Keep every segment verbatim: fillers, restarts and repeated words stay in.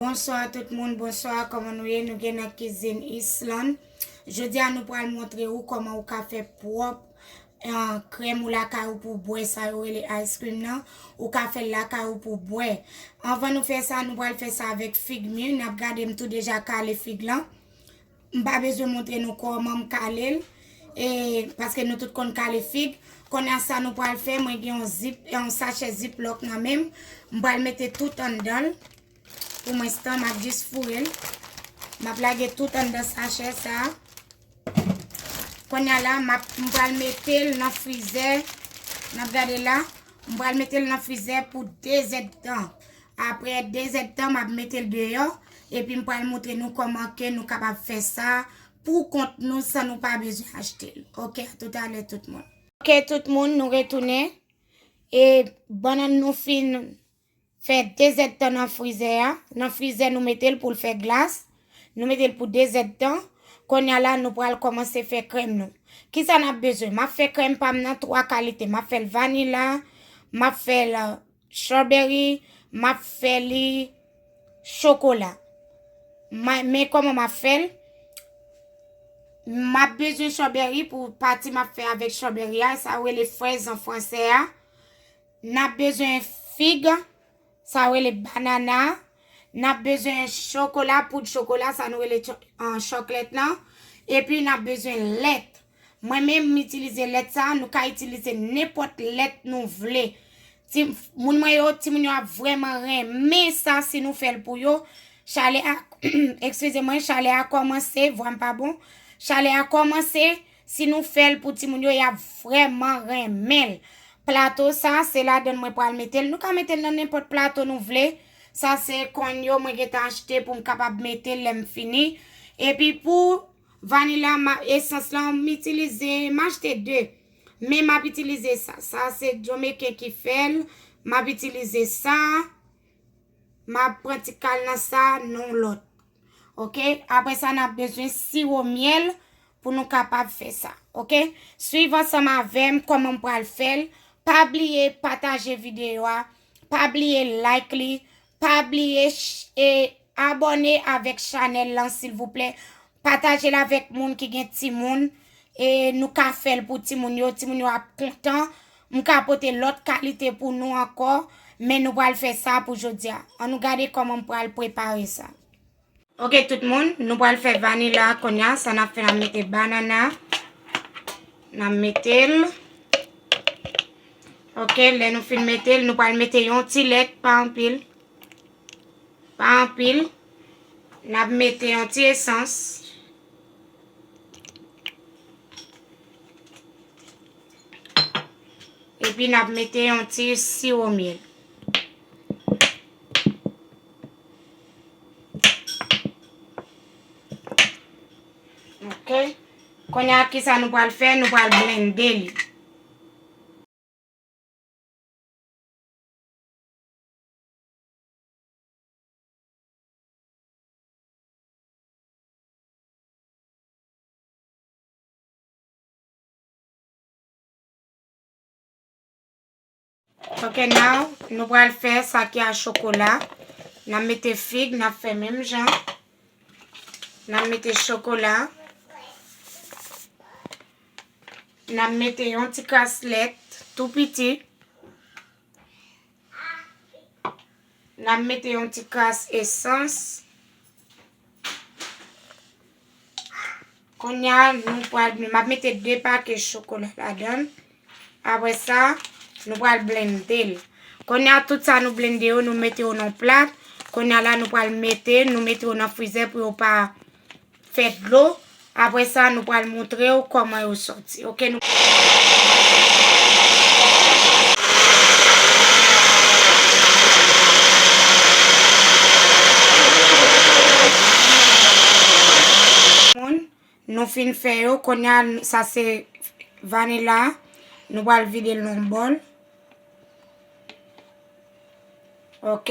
Bonswa tout moun, bonswa, kòman nou ye? Nou gen nan kizin Island. Jodi a nou pral montre ou kòman ou ka fè pwòp, eh, krèm ou lakay ou pou bwè, sa yo rele ice cream nan. Ou ka fè l lakay ou pou bwè. Anvan nou fè sa, nou pral fè sa avèk fig mi. N ap gade m tou deja kale fig lan. M pa bezwen montre nou kòman m kale l, e, paske nou tout konn kale fig. Kounye a sa nou pral fè, mwen gen yon zip, yon sachè ziplock nan men m. M pral mete tout anndan l. Pou menstan, m ap jis foure l. M ap lage tout anndan sachè sa. Kounye a la, m ap, m pral mete l nan frizè. N ap gade la. M pral mete l nan frizè pou de zèdtan. Apre de zèdtan, m ap mete l deyò. Epi m pral montre nou kòman ke nou kapab fè sa pou kont nou san nou pa bezwen achte l. Ok, a toutalè tout moun. Ok, tout moun, nou retounen. E bannann nou fin fè de zèdtan nan frizè a. Nan frizè, nou mete l pou l fè glas. Nou mete l pou de zèdtan. Kounye a la, nou pral kòmanse fè krèm nou. Kisa n ap bezwen? M ap fè krèm pa m nan twa kalite. M ap fè l vanila, m ap fè l strawberry, m ap fè li chokola. Ma-, men kòman m ap fè l? M ap bezwen strawberry pou pati m ap fè avèk strawberry a, sa yo rele frèz an fransè a. N ap bezwen fig, sa yo rele banana. N ap bezwen chokola, poud chokola, sa nou rele cho-, an, chocolate lan. Epi n ap bezwen lèt. Mwen menm, m itilize lèt sa, nou ka itilize nenpòt lèt nou vle. Ti, moun mwen yo, timoun yo ap vrèman renmen sa si nou fè l pou yo. Chalè a, eskize mwen, chalè a kòmanse, vwa m pa bon. Chalè a kòmanse, si nou fè l pou timoun yo, y ap vrèman renmen l. Plato sa, se ladan l mwen pral mete l. Nou ka mete l nan nenpòt plato nou vle. Sa se kòn yo mwen gentan achte pou m kapab mete l lè m fini. Epi pou vanila, ma-, esans lan, m itilize, m achte de. Men m ap itilize sa. Sa se Jamaican ki fè l. M ap itilize sa. M ap pran ti kal nan sa, non lòt. Ok? Apre sa, n ap bezwen siwo myèl pou nou kapab fè sa. Ok? Swiv ansanm avè m kòman m pral fè l. Pa bliye pataje videyo a. Pa bliye like li. Pa bliye ch-, e abòne avèk chanèl lan, silvouplè. Pataje l avèk moun ki gen timoun. E nou ka fè l pou timoun yo. Timoun yo ap kontan. M ka pote lòt kalite pou nou ankò. Men nou pral fè sa pou jodi a. Ann nou gade kòman m pral prepare sa. Ok, tout moun, nou pral fè vanila kounye a. Sa n ap fè, n ap mete banana. N ap mete l. Ok, lè nou fin mete l, nou pral mete yon ti lèt, pa anpil. Pa anpil. N ap mete yon ti esans. Epi n ap mete yon ti siwo myèl. Ok. Kounye a, kisa nou pral fè? Nou pral blende li. Ok, now, nou pral fè sa ki a chokola. N ap mete fig, n ap fè menm jan. N ap mete chokola. N ap mete yon ti kras lèt, tou piti. N ap mete yon ti kras esans. Kounye a, nou pral, m ap mete de pake chokola ladan l. Apre sa, nou pral blende l. Kounye a, tout sa nou blende yo, nou mete yo nan plat. Kounye a la, nou pral mete, nou mete yo nan frizè pou yo pa fè dlo. Apre sa, nou pral montre w kòman yo sòti. Ok, nou moun, nou fin fè yo. Kounye a, sa se vanila. Nou pral vide l nan bòl. Ok.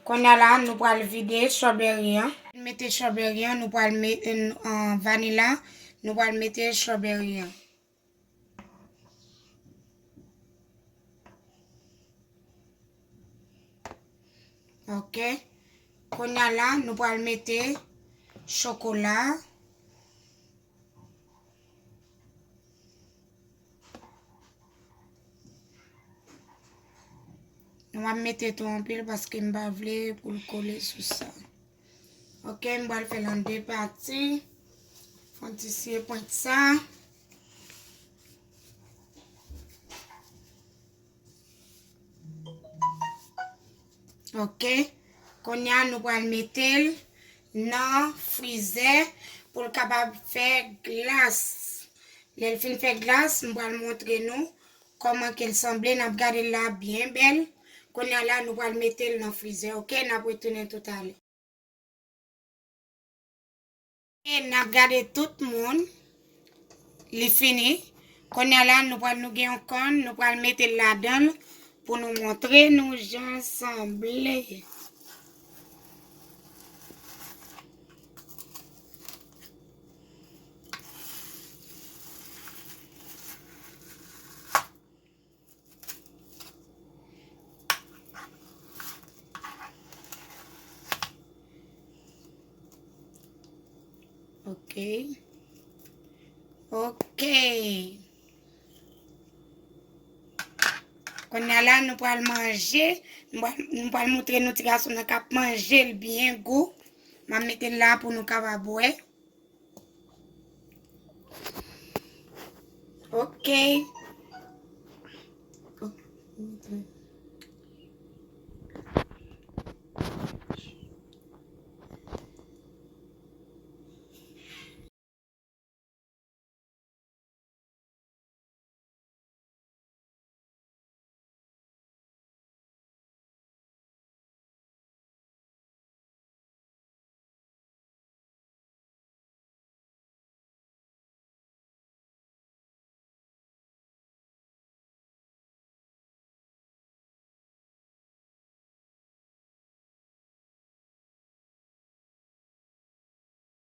Kounye a la, nou pral vide strawberry an. Mete strawberry an, nou pral mete, eh, vanila. Nou pral mete strawberry an. Ok. Kounye a la, nou pral mete chokola. Nou va mete tou anpil paske m pa vle pou l kole sou sa. Ok, m pral fè l an de pati. Fè yon ti siye pwent sa. Ok. Kounye a, nou pral mete l nan frizè pou l kapab fè glas. Lè l fin fè glas, m pral montre nou kòman ke l sanble. N ap gade l la byen bèl. Kounye a la, nou pral mete l nan frizè, ok? N ap retounen toutalè. E n ap gade tout moun. Li fini. Kounye a la, nou pral, nou gen yon kann, nou pral mete l ladan l pou nou montre nou jan l sanble. Ok. Ok. Kounye a la, nou pral manje. Nou pral, nou pral montre nou ti gason nan k ap manje l byen gou. M ap mete l la pou nou kapab wè. Ok.